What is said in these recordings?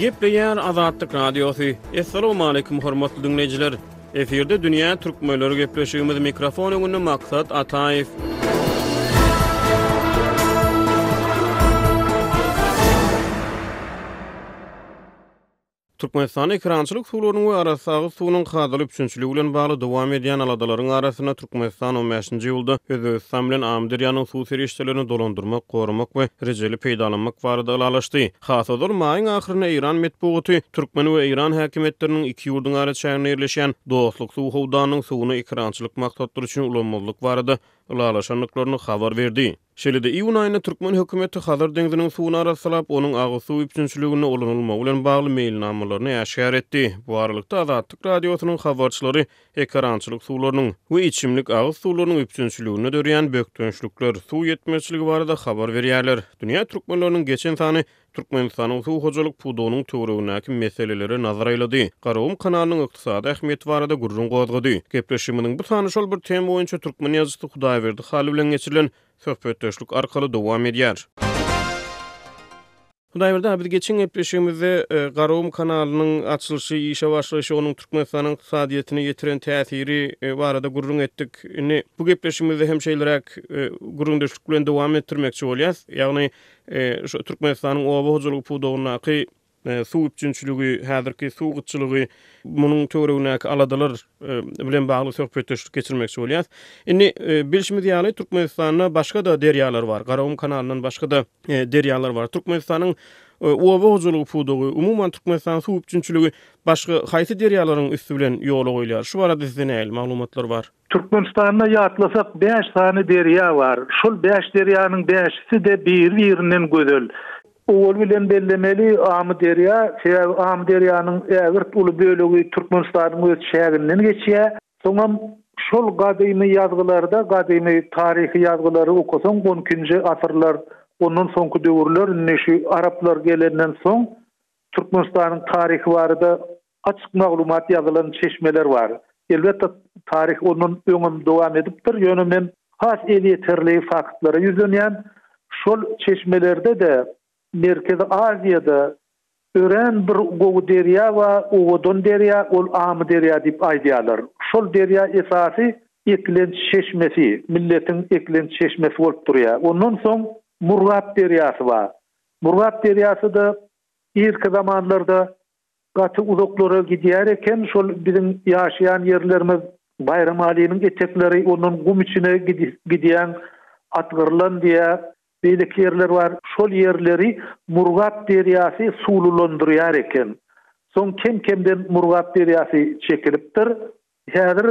Gepleýär Azatlyk Radiosy. Assalamualaikum hormatly diňleýjiler. Efirde dünýä türkmenleri gepleşigimiz mikrofon öňünde Maksat Ataýew. Türkmenistanda ekerançylyk suwlarynyň we arassa agyz suwunyň kadaly üpjünçiligi bilen bagly dowam edýän aladalaryň arasynda Türkmenistan on bäşinji iýulda Özbegistan bilen Amyderýanyň suw serişdelerini dolandyrmak, goramak we rejeli peýdalanmak barada ylalaşdy. Has ozal, maýyň ahyrynda eýran metbugaty türkmen we eýran häkimiýetleriniň iki ýurduň araçäginde ýerleşýän Dostluk suw howdanynyň suwuny ekerançylyk maksatlary üçin ulanmazlyk barada ylalaşandyklaryny habar berdi. Şeýle-de, iýun aýynda türkmen hökümeti Hazar deňziniň suwuny arassalap, onuň agyz suw üpjünçiliginde ulanylmagy bilen bagly meýilnamalaryny äşgär etdi. Bu aralykda, Azatlyk Radiosynyň habarçylary ekerançylyk suwlarynyň we içimlik agyz suwlarynyň üpjünçiliginde döreýän bökdençlikler, suw ýetmezçiligi barada habar berýärler. Dünýä türkmenleriniň geçen sany Türkmenistanyň suw hojalyk pudagynyň töweregindäki meselelere nazar aýlady, Garagum kanalynyň ykdysady ähmiýeti barada gürrüň gozgady. Gepleşigimiziň bu sany şol bir tema boýunça türkmen ýazyjysy Hudaýberdi Hally bilen geçirilen söhbetdeşlik arkaly dowam edýär. Hudaýberdi aga, biz geçen gepleşigimizde Garagum kanalynyň açylyşy, işe başlaýşy, onuň Türkmenistanyň ykdysadyýetine ýetiren täsiri barada gürrüň etdik. Indi bu gepleşigimizde hem şeýleräk gürrüňdeşlik bilen dowam etdirmekçi bolýas. Ýagny Şu Türkmenistanyň oba hojalygy pudagyndaky suw üpjünçiligi, häzirki suw gytçylygy, munuň töweregindäki aladalar bilen bagly söhbetdeşlik geçirmekçi bolýas. Indi bilşimiz ýaly, Türkmenistanda başga-da derýalar bar. Garagum kanalyndan başga-da derýalar bar. Türkmenistanyň oba hojalygy pudagy, umuman Türkmenistanyň suw üpjünçiligi başga haýsy derýalaryň üsti bilen ýola goýulýar? Şu barada sizde nähili maglumatlar bar? Türkmenistanda ýatlasak bäş sany derýa bar. Şol bäş derýanyň bäşisi-de biri-birinden gözel. Owal bilen bellemeli Amyderýa, sebäbi Amyderýanyň ägirt uly bölegi Türkmenistanyň öz çäginden geçýär. Soňam şol gadymy ýazgylarda, gadymy taryhy ýazgylary okasaň on ikinji asyrlar, ondan soňky döwürler indi şu araplar gelenden soň Türkmenistanyň taryhy barada Açyk maglumat ýazylan çeşmeler bar. Elbetde, taryh ondan öňem dowam edipdir, ýöne men has elýeterli faktlara ýüzlenýän. Şol çeşmelerde-de Merkezi Aziýada örän bir gowy derýa bar, owadan derýa, ol Amyderýa diýip aýdýarlar. Şol derýa esasy eklenç çeşmesi, milletiň eklenç çeşmesi bolup durýar. Ondan soň Murgap derýasy bar. Murgap derýasy-da irki zamanlarda Gaty uzaklara gidýär eken şol biziň ýaşaýan ýerlerimiz Baýramalynyň etekleri ondan gum içine gidýäň Atgyrlan diýä beýleki ýerler bar şol ýerleri Murgap derýasy suwlulandyrýar eken. Soň kem kemden Murgap derýasy çekilipdir. Häzir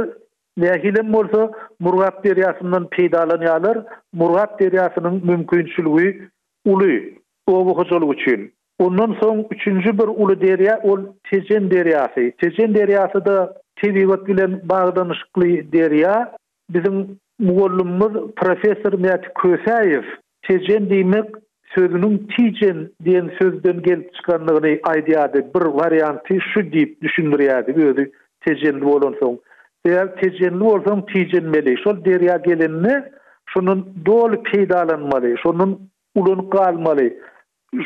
nähilem bolsa Murgap derýasyndan peýdalanýarlar. Murgap derýasynyň mümkinçiligi uly oba hojalygy üçin. Ondan soň üçünji bir uly derýa ol Tejen derýasy. Tejen derýasy-da tebigat bilen baglanyşykly derýa. Biziň mugallymymyz professor Mäti Kösäýew Tejen diýmek sözüniň tijen diýen sözden gelip çykandygyny aýdýardy, bir warianty şu diýip düşündirýärdi özi tejenli bolansoň. Sebäbi tejenli bolsaň tijenmeli. Şol derýa gelende şondan doly peýdalanmaly, şondan ulanyp galmaly.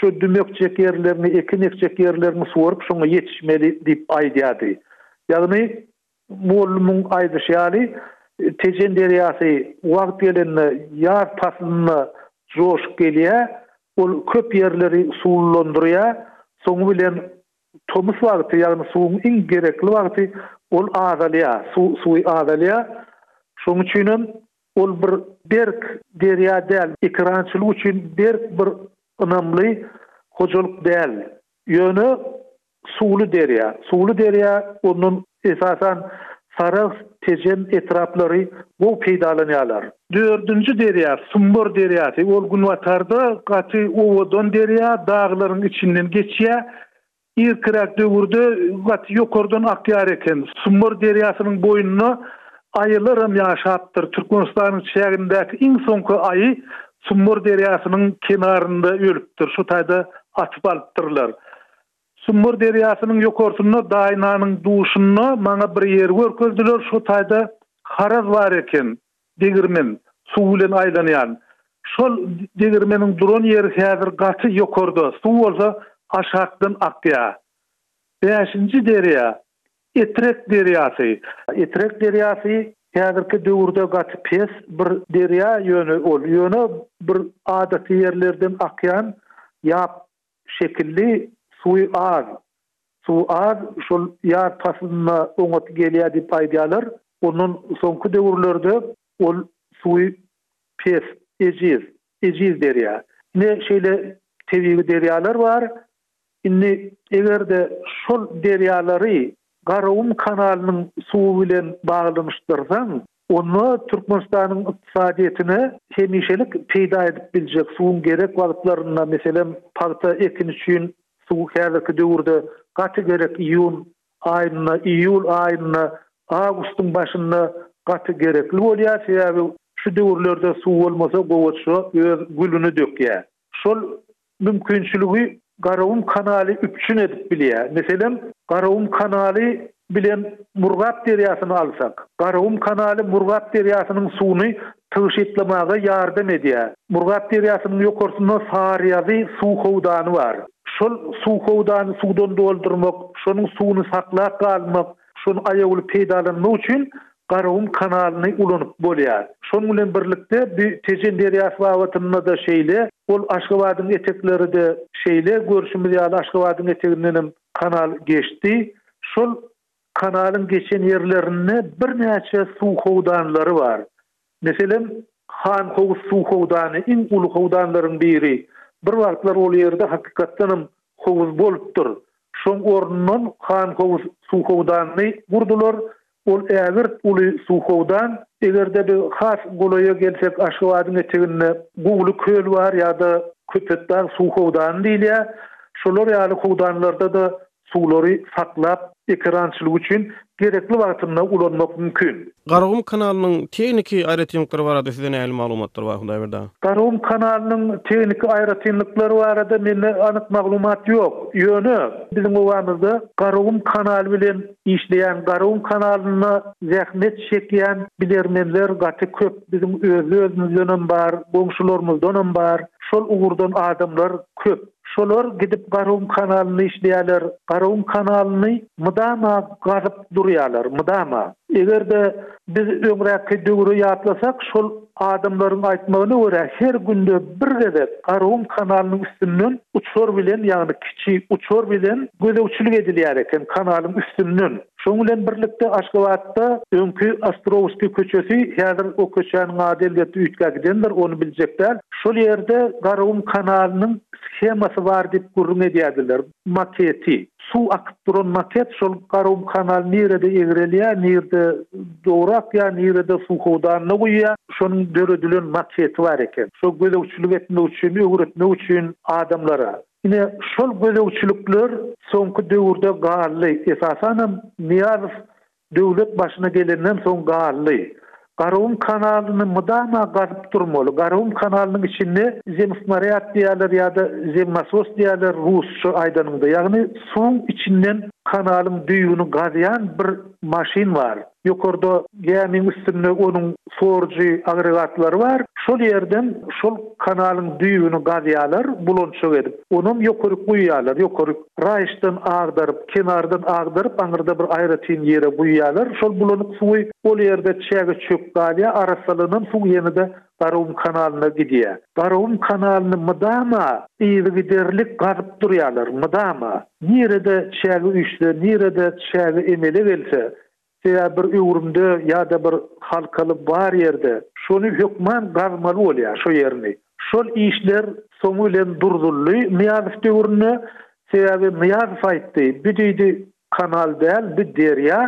Şo düm ekjek ýerlerini, ekin ekjek ýerlerini suwaryp şoňa ýetişmeli diýip aýdýardy. Ýagny mugallymyň aýdyşy ýaly, Tejen derýasy wagt gelende ýaz paslynda joşup gelýär, ol köp ýerleri suwlulandyrýar, soňy bilen tomus wagty, ýagny suwuň iň gerekli wagty ol azalýar, suw suwy azalýar. Şonuň üçinem Ol bir berk derýa däl, ekerançylyk üçin berk bir ynamly hojalyk däl. Ýöne suwly derýa. Suwly derýa ondan esasan Sarahs, Tejen etraplary gowy peýdalanýarlar. Dördünji derýa, Sumbar derýasy. Ol günbatarda gaty owadan derýa, daglaryň içinden geçýär. Irkiräk döwürde gaty ýokardan akýar eken. Sumbar derýasynyň boýunda aýylaram ýaşapdyr. Türkmenistanyň çägindäki iň soňky aýy Sumbar derýasynyň kenarynda ölüpdir. Şu taýda atyp alypdyrlar. Sumbar derýasynyň ýokarsynda Daýnanyň duşunda maňa bir ýer görkezdiler. Şo taýda haraz bar eken. Degirmen, suw bilen aýlanýan. Şol degirmeniň duran ýeri häzir gaty ýokarda, suw bolsa aşakdan akýar. Bäşinji derýa Etrek derýasy. Etrek derýasy häzirki döwürde gaty pes bir derýa, ýöne ol ýöne bir adaty ýerlerden akýan ýap şekilli, suwy az. Suwy az, şol ýaz paslynda oňat gelýär diýip aýdýarlar. Ondan soňky döwürlerde ol suwy pes, ejiz, ejiz derýa. Ine şeýle tebigy derýalar bar. Indi eger-de şol derýalary Garagum kanalynyň suwy bilen baglanyşdyrsaň, onda Türkmenistanyň ykdysadyýetine hemişelik peýda edip biljek suwuň gerek wagtlarynda, meselem, pagta ekini üçin suw häzirki döwürde gaty gerek iýun aýynda, iýul aýynda, awgustyň başynda gaty gerekli bolýar, sebäbi şu döwürlerde suw bolmasa gowaça öz gülüni dökýär. Şol mümkinçiligi Garagum kanaly üpjün edip bilýär. Meselem, Garagum kanaly bilen Murgap derýasyny alsak, Garagum kanaly Murgap derýasynyň suwuny tygşytlamaga ýardam edýär. Murgap derýasynyň ýokarsynda Saryýazy suw howdany bar. Şol suw howdany suwdan doldurmak, şonuň suwuny saklap galmak, şony aýawly peýdalanmak üçin Garagum kanalyny ulanyp bolýar. Şonuň bilen birlikde bu Tejen derýasy babatynda-da şeýle, ol Aşgabadyň etekleri-de şeýle, görşümiz ýaly Aşgabadyň etegindenem kanal geçdi. Şol kanalyň geçen ýerlerinde birnäçe suw howdanlary bar. Meselem, Hanhowuz suw howdany iň uly howdanlaryň biri. Bir wagtlar ol ýerde hakykatdanam howuz bolupdyr. Şoň ornundan Hanhowuz suw howdanyny gurdular. Ol ägirt uly suw howdan. Eger-de biz has golaýa gelsek Aşgabadyň eteginde Guwly köl bar ýa-da Köpetdag suw howdany diýilýär. Şolar ýaly howdanlarda-da suwlary saklap, ekerançylyk üçin gerekli wagtynda ulanmak mümkin. Garagum kanalynyň tehniki aýratynlyklary barada sizde nähili maglumatlar bar, Hudaýberdi aga? Garagum kanalynyň tehniki aýratynlyklary barada mende anyk maglumat ýok. Ýöne biziň obamyzda Garagum kanaly bilen işleýän, Garagum kanalynda zähmet çekýän bilermenler gaty köp. Biziň özli-özümizdenem bar, goňşularymyzdanam bar. Şol ugurdan adamlar köp. Şolar gidip Garagum kanalynda işleýärler. Garagum kanalyny mydama gazyp durýarlar, mydama. Eger-de biz öňräki döwri ýatlasak, şol adamlaryň aýtmagyna görä, her günde bir gezek Garagum kanalynyň üstünden uçar bilen, ýagny kiçi uçar bilen gözegçilik edilýär eken kanalyň üstünden. Şonuň bilen birlikde Aşgabatda öňki Ostrowskiý köçesi, häzir o köçäniň ady elbetde üýtgäp gidendir, ony biljek däl. Şol ýerde Garagum kanalynyň shemasy bar diýip gürrüň edýärdiler, maketi. Suw akyp duran maket, şol Garagum kanaly nirede egrelýär, nirde dogry akýar, nirede suw howdanyna guýýar, şonuň döredilen maketi bar eken. Şo gözegçilik etmek üçin, öwretmek üçin adamlara. Ine, şol gözegçilikler soňky döwürde galdy. Esasanam Nyýazow döwlet başyna gelenden soň galdy. Garagum kanalyny mydama gazyp durmaly. Garagum kanalynyň içinde zemsnarýad diýýärler ýa-da zemnasos diýýärler rusça aýdanyňda. Ýagny suwuň içinden kanalyň düýbüni gazýan bir maşyn bar. Ýokarda gämiň üstünde onuň sorujy agregatlary bar. Şol ýerden şol kanalyň düýbüni gazýarlar, bulançak edip. Onam ýokaryk guýýarlar. Ýokaryk raýyşdan agdaryp, kenardan agdaryp, aňyrda bir aýratyn ýere guýýarlar. Şol bulanyk suwy ol ýerde çäge çöküp galýar. Arassalanan suw ýene-de Garagum kanalyna gidýär. Garagum kanalyny mydama yzygiderli gazyp durýarlar, mydama. Nirede çäge üýşse, nirede çäge emele gelse, sebäbi bir öwrümde ýa-da bir halkaly bar ýerde, şony hökman gazmaly bolýar, şo ýerini. Şol işler soňy bilen durzuldy Nyýazow döwründe. Sebäbi Nyýazow aýtdy, bi diýdi, kanal däl, bi derýa,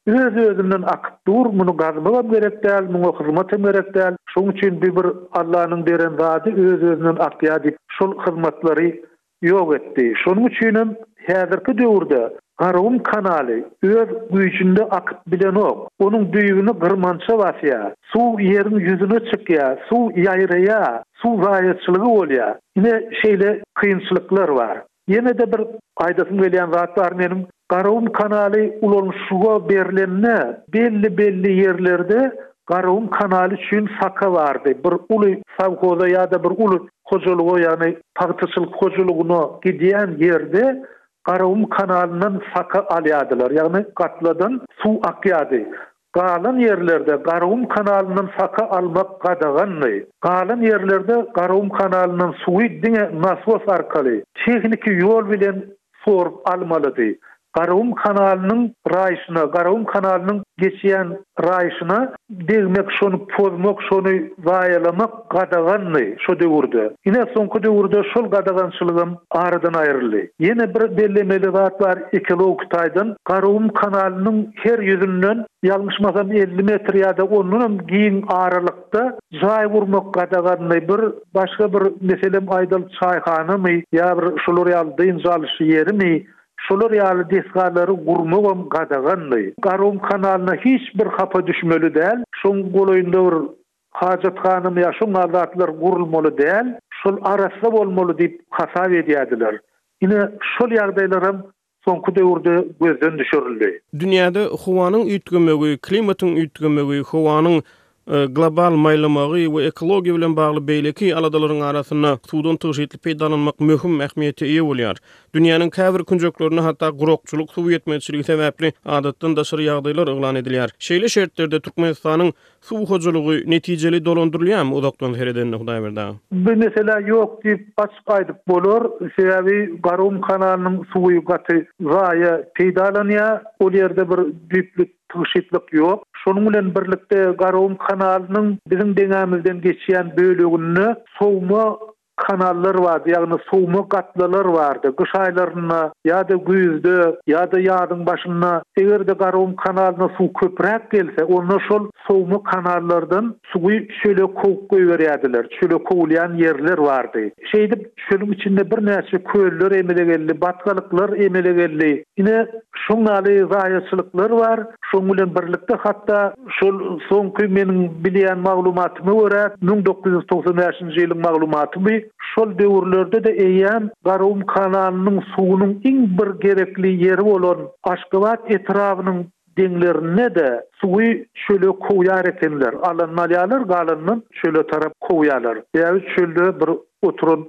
Öz-özünden akyp dur, muny gazmagam gerek däl, muňa hyzmatam gerek däl, şoň üçin bi bir Allanyň beren zady öz-özünden akýar diýip, şol hyzmatlary ýok etdi. Şonuň üçinem häzirki döwürde Garagum kanaly öz güýjünde akyp bilenok. Onuň düýbüni gyrmança basýar. Suw ýeriň ýüzüne çykýar, suw ýaýraýar, suw zaýaçylygy bolýar. Ine, şeýle kynçylyklar bar. Ýene-de bir aýdasym gelýän zat bar meniň. Garagum kanaly ulanyşyga berlende belli-belli ýerlerde Garagum kanaly üçin saka bardy. Bir uly sowhoza ýa-da bir uly. hojalyga, ýagny pagtaçylyk hojalygyna gidýän ýerde Garagum kanalyndan saka alýardylar, ýagny gatladan suw akýardy. Galan ýerlerde Garagum kanalyndan saka almak gadagandy. Galan ýerlerde Garagum kanalyndan suwy diňe nasos arkaly, tehniki ýol bilen sorup almalydy. Garagum kanalynyň raýşyna, Garagum kanalynyň geçýän raýşyna degmek, şony pozmak, şony zaýalamak gadagandy şo döwürde. Ine, soňky döwürde şol gadagançylygam aradan aýryldy. Ýene bir bellemeli zat bar, ekologik taýdan Garagum kanalynyň her ýüzünden, ýalňyşmasam, 50 metr ýa-da ondanam giň aralykda jaý gurmak gadagandy. Bir başga bir meselem aýdaly, çaýhanamy ýa bir şolar ýaly dynç alyş ýerimi, şolar ýaly desgalary gurmagam gadagandy. Garagum kanalyna hiç bir hapa düşmeli däl. Şoň golaýynda bir Hajathanamy ýa şoň ýaly zatlar gurulmaly däl, şol arassa bolmaly diýip hasap edýärdiler. Ine, şol ýagdaýlaram soňky döwürde gözden düşürildi. Dünýäde howanyň üýtgemegi, klimatyň üýtgemegi, howanyň global maýlamagy we ekologiýa bilen bagly beýleki aladalaryň arasynda suwdan tygşytly peýdalanmak möhüm ähmiýete eýe bolýar. Dünýäniň käbir künjeklerinde hatda gurakçylyk, suw ýetmezçiligi sebäpli adatdan daşary ýagdaýlar yglan edilýär. Şeýle şertlerde Türkmenistanyň Suw hojalygy netijeli dolandyrylýarmy uzakdan seredende Hudaýberdi aga? Bu meselä ýok diýip açyk aýdyp bolar. Sebäbi Garagum kanalynyň suwy gaty zaýa peýdalanýar. Ol ýerde bir düýpli tygşytlyk ýok. Şonuň bilen birlikde Garagum kanalynyň biziň deňämizden geçýän böleginde sowma kanallar bardy, ýagny sowma gatlalar bardy. Gyş aýlarynda ýa-da güýzde, ýa-da ýazyň başynda eger-de Garagum kanalyna suw köpräk gelse, onda şol sowma kanallardan suwy çöle kowup goýberýärdiler. Çöle kowulýan ýerler bardy. Şeýdip, çölüň içinde birnäçe köller emele geldi, batgalyklar emele geldi. Ine, şoň ýaly zaýaçylyklar bar. Şoň bilen birlikde hatda şol soňky meniň bilýän maglumatyma görä, 1995-nji ýylyň maglumaty bu, şol döwürlerde-de eýýäm Garagum kanalynyň suwunyň iň bir gerekli ýeri bolan Aşgabat etrabynyň deňlerinde-de suwy çöle kowýar ekenler. Alanyny alýarlar, galanynam çöle tarap kowýarlar. Sebäbi çölde bir oturan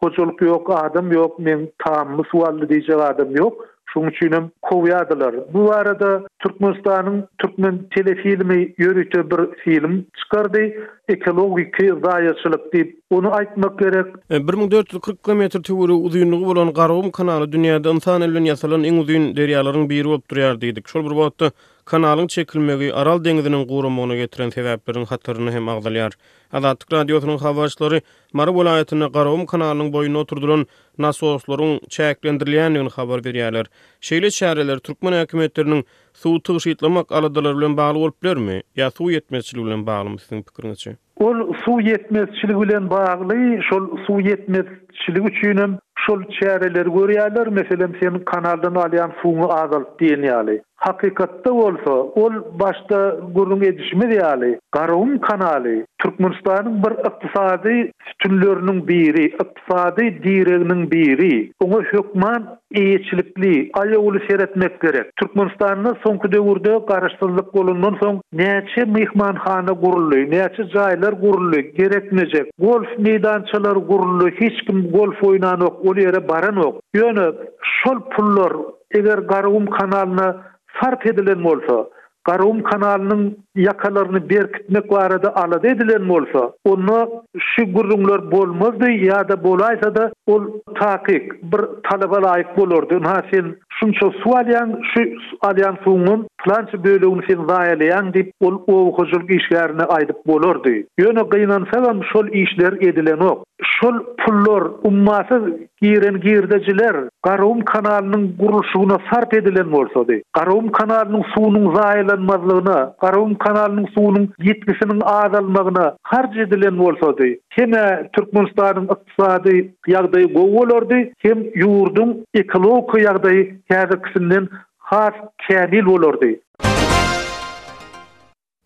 Hojalyk ýok, adam ýok, meň tamymy suw aldy diýjek adam ýok. Şonuň üçinem kowýardylar. Bu barada Türkmenistanyň Türkmen telefilmi ýörite bir film çykardy, Ekologiki zaýaçylyk diýip. Ony aýtmak gerek. 1440 kilometr töweregi uzynlygy bolan Garagum kanaly dünýäde ynsan eli bilen ýasalan iň uzyn derýalaryň biri bolup durýar diýdik. Şol bir wagtda, kanalyň çekilmegi Aral deňziniň guramagyna getiren sebäpleriň hatarynda hem agzalýar. Azatlyk Radiosynyň habarçylary Mary welaýatynda Garagum kanalynyň boýunda oturdylan nasoslaryň çäklendirilýändigini habar berýärler. Şeýle çäreler türkmen häkimiýetleriniň suw tygşytlamak aladalary bilen bagly bolup bilermi? Ýa suw ýetmezçiligi bilen baglymy siziň pikiriňizçe? Ol suw ýetmezçiligi bilen bagly, şol suw ýetmezçiligi üçinem şol çäreleri görýärler, meselem sen kanaldan alýan suwuňy azalt diýen ýaly. Hakykatda bolsa, ol başda gürrüň edişimiz ýaly, Garagum kanaly Türkmenistanyň bir ykdysady sütünleriniň biri, ykdysady direginiň biri. Oňa hökman eýeçilikli, aýawly seretmek gerek. Türkmenistanda soňky döwürde garaşsyzlyk bolandan soň näçe myhmanhana guruldy, näçe jaýlar guruldy, gerekmejek golf meýdançalary guruldy, hiç kim golf oýnanok, ol ýere baranok. Ýöne şol pullar Eger Garagum kanalyna sarp edilen bolsa, Garagum kanalynyň ýakalaryny berkitmek barada alada edilen bolsa, onda şu gürrüňler bolmazdy ýa-da bolaýsa-da, ol takyk, bir talaba laýyk bolardy, ynha sen şunça suw alýaň, şu alýan suwuňam pylança bölegini sen zaýalaýaň diýip, ol oba hojalyk işgärine aýdyp bolardy. Ýöne gynansagam şol işler edilenok. Şol pullar ummasyz giren girdejiler Garagum kanalynyň gurluşygyna sarp edilen bolsady, Garagum kanalynyň suwunyň zaýalanmazlygyna, Garagum kanalynyň suwunyň ýitgisiniň azalmagyna harç edilen bolsady, hem-ä Türkmenistanyň ykdysady ýagdaýy gowy bolardy, hem ýurduň ekologiki ýagdaýy häzirkisinden has kämil bolardy.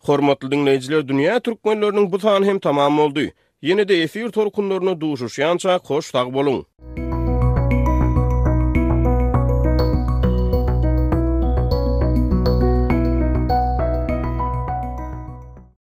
Hormatly diňleýjiler Dünýä Türkmenleriniň bu sany hem tamam boldy. Ýene-de efir tolkunlarynda duşuşýançak hoş sag boluň.